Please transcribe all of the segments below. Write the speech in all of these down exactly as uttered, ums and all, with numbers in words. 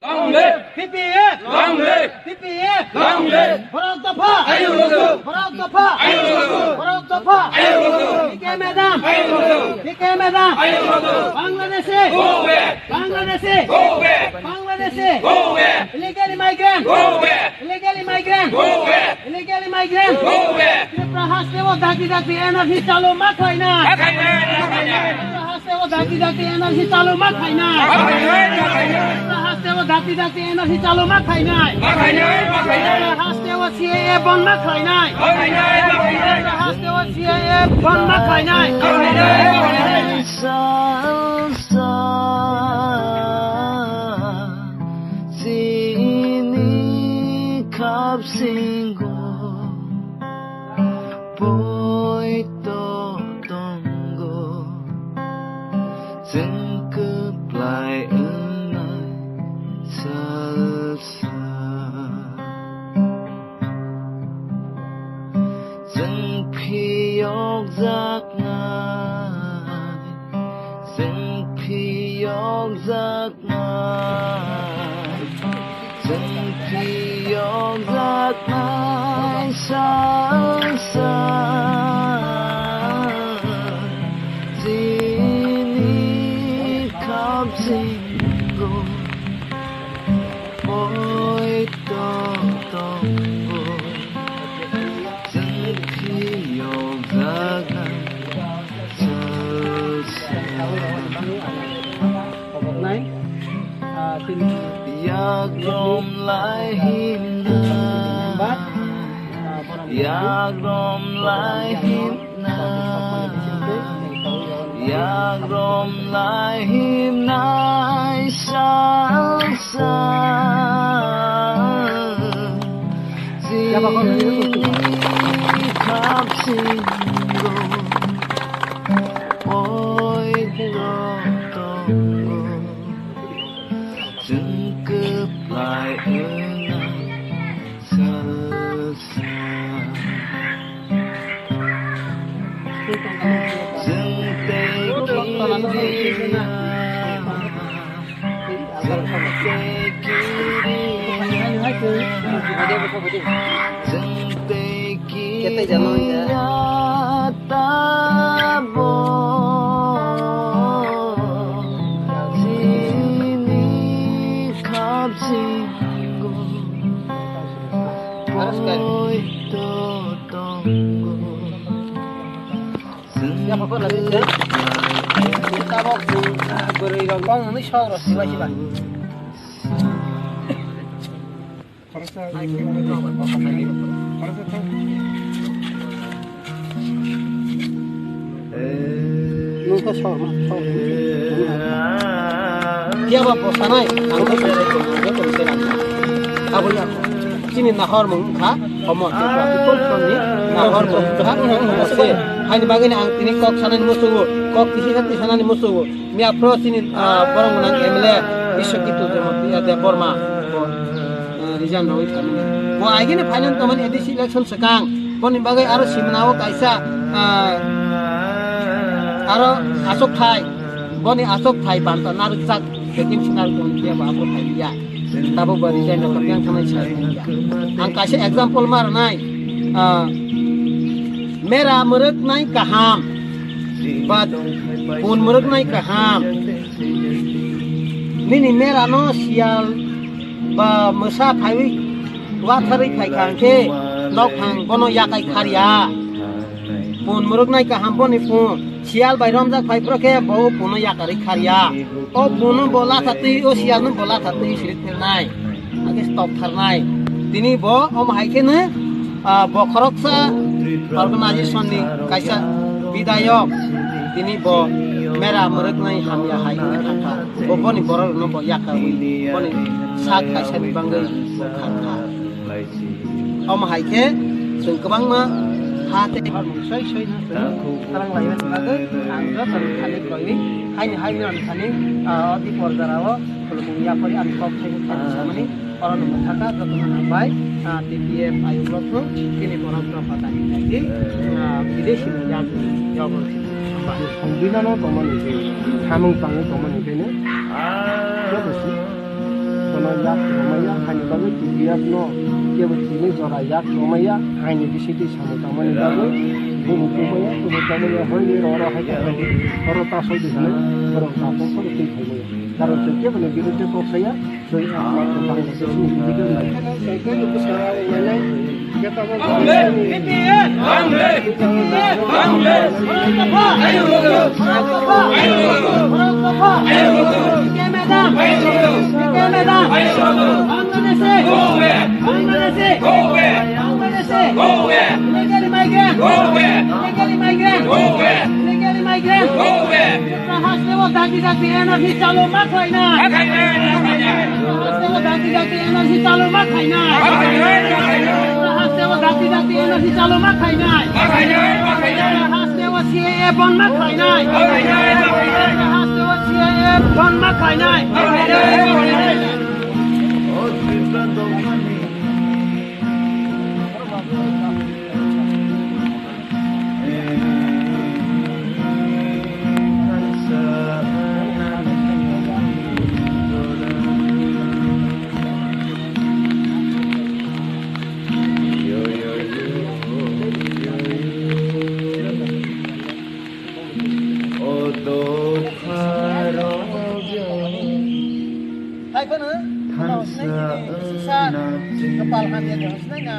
Long live! P P F! Long live! P P F! Long live! Borok dopha! Ayuk logo! Borok dopha! Ayuk logo! Borok dopha! Ayuk logo! P K madam! Ayuk logo! P K madam! Ayuk logo! Bangladeshi! Go back! Bangladeshi! Go back! Bangladeshi! Go back! Illegal immigrant! Go back! Illegal immigrant! Go back! Illegal immigrant! Go back! Tripura haste o dakti dakti N R C chalu ma khlainai. Ma khlainai, ma khlainai. Tripura haste o dakti dakti N R C chalu ma khlainai. Ma khlainai, ma khlainai. Tripura haste o dakti dakti N R C chalu ma khlainai. Ma khlainai, ma khlainai. Tripura haste o C A A bon ma khlainai. Ma khlainai, ma khlainai. Tripura haste o C A A bon ma khlainai. Ma khlainai, ma khlainai. Chini khapsingo poito tongo, chwng kwplai wngnai salsa. Chwng phiyokjaknai, chwng phiyokjaknai, chwng phiyokjaknai salsa. Chini khapsingo poito tongo. Chwng phiyokjaknai salsa. Yagram lai himna, yagram lai himna, yagram lai himnai salsa. Chini khapsingo poito tongo, chwng kwplai wngna salsa. Chwng tei kiriya. Tabok chwng bwrwi rok bong nwi sok rw sibai sibai. Nung khe sok ma sok. Phiya ba bo sanai ang khe berai tong joto ni berai. Abo ya chini nahor mung kha omo chukla people ni nahor mung kha. Haini bagwi ang tini kok sanani musugo, kok kisi kati sanani musugo. Miya pro chini, ah, borok gwnang M L A Biswakitu Jayanta Debbarma bo, ah, resign rwui thangmani. Bo agini final tongmani A D C election swkang. Boni bagwi aro simna o kaisa, ah, aro aswk thai. Boni aswk thai banta narwkjak, vacancy narwk tongmani phiya bo abo thai ya. Tabuk bo resign rwkha, yang thanai sa. Ang kaisa example ma rwnai, ah, mera mwrwknai kaham. Ba pun mwrwknai kaham. Nini mera no siyal ba mwsa phaiwi watharwi phaikha hwnkhe nokphang bono yakai kharya. Pun mwrwknai kaham boni pun siyal bai romjak phai phro khe bo puno yakarwi kharya. O puno bo latha twi, o siyal no bo latha twi sirik phirnai. Age stop tharnai. Tini bo omo hai khe no, ah, bo khoroksa organization ni kaisa bidayok. Tini bo mera mwrwknai hamya hai wngwi thangkha. Bo boni borok rokno bo yakarwi boni sak kaisa ni bangwi bo kha kha. Omo hai khe chwng kwbangma ha tei soi soi no chwng tarang lai mani bagwi ang joto ni thani kroiwi haini haini ani thani, ah, o di porjara o khulumung yapori ani kok thaibo thani samani. Oro no mwthaka jotono hambai, ah, T P F ayuk rok no chini borok no phatani nai di, ah, bidesi ni yak ni yogo hambai. Songbidhano tongmani khe, samung tangwi tongmani khe no joto si bono Yak rwmaya, haini bagwi T P F no kebo tini jora yak rwmaya, haini bisingtwi samung tangmani bagwi bini tubumaya, tubumaya, hoi ni oro hai khe oro ta soi di hinwi borok ta kok phano twi phaimaya. Karon chwng kebo ni biruddhe kok saya, chwng ang ma Bangladesh ni illegal lai. Illegally migrant! Go back! Illegally migrant! Go back! Illegally migrant! Go back! Illegally migrant! Go back! Tripura hasteo dakti dakti N R C chalu ma khlainai. Ma khlainai, ma khlainai. Tripura hasteo dakti dakti N R C chalu ma khlainai. Ma khlainai, ma khlainai. Tripura hasteo dakti dakti N R C chalu ma khlainai. Ma khlainai, ma khlainai. Tripura hasteo C A A bon ma khlainai. Ma khlainai, ma khlainai. Tripura hasteo C A A bon ma khlainai. Ma khlainai, ma khlainai. Hai phano, thansa kisa kapal hamya de hosnai na,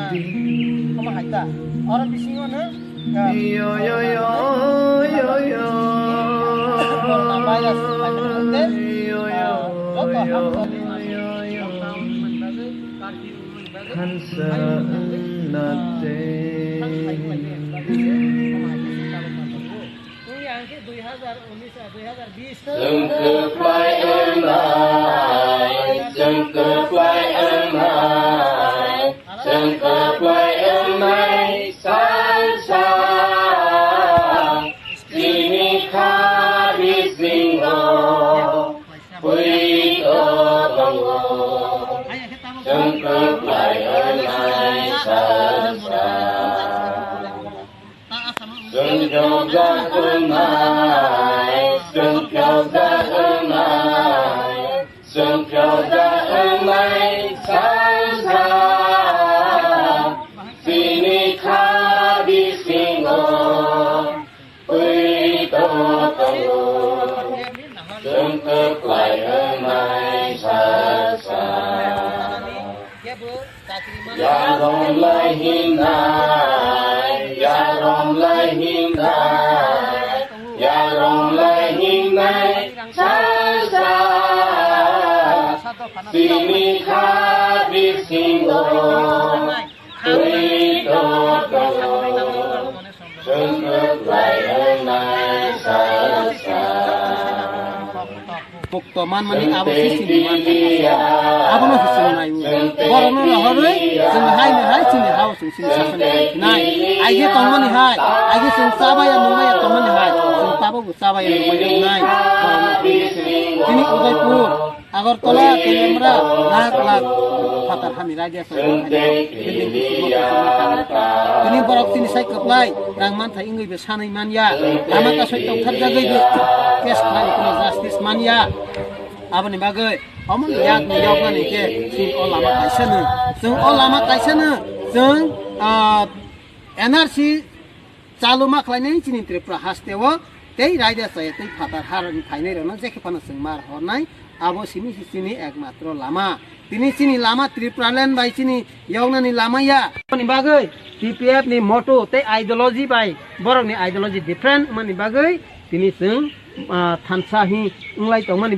omo hai ta. Oro bisingo no, yo, yo, yo, yo, yo. Corona virus hai phano de, yo, yo, joto yo, hamkok yo, yo. Lockdown wngmani bagwi, curfew wngmani bagwi, thansa hai wngmani bagwi, nate. Thansa hai wngmani bagwi se, omo hai kisa chalo ma tongo. Wngya hwnkhe dui hazar unis, ah, dui hazar bis. Chwng kwplai wngnai, chwng kwplai wngnai, chwng kwplai wngnai salsa. Chini kha bisingo pui to tongo, chwng kwplai wngnai salsa. Chwng phiyokjak wngnai, chwng phiyokjak wngnai, chwng phiyokjak wngnai salsa. Chini kha bisingo pui to tongo, chwng kwplai wngnai salsa. Yarong lai hingnai, yarong lai hingnai, yarong lai hingnai salsa. Chini kha bisingo pui to tongo, chwng kwplai wngnai salsa. Mukto manmani abo se chini manthai. Abono se chwng nai-o. Borokno rohorwi chwng hai ni hai chini ha-o chwng chini sason khai nai. Aige tongmani hai, aige chwng chabaya nungmaya tongmani hai, chwng tabukbo chabaya nungmaya wngnai. Borokno chini Udaipur, Agartala, Telemra, lakh lakh phatar hani raida. Tini borok chini sai kwplai rang manthai wngwi bo sanwi manya, lama kasui tongthar jagwi bo case khlai phano justice manya. Aboni bagwi omo ni yak ni yok nani khe chwng o lama kaisa no, chwng o lama kaisa no, chwng, ah, N R C chalu ma khlainai chini Tripura haste o tei raida chaya tei phatar harani phainai rokno jekhe phano chwng mar hornai, abo simi si chini ekmatro lama. Tini chini lama Tripura land bai chini yoknani lama ya. Aboni bagwi T P F ni motto tei ideology bai borokni ideology different wngmani bagwi tini chwng, ah, thansa hi wnglai tongmani.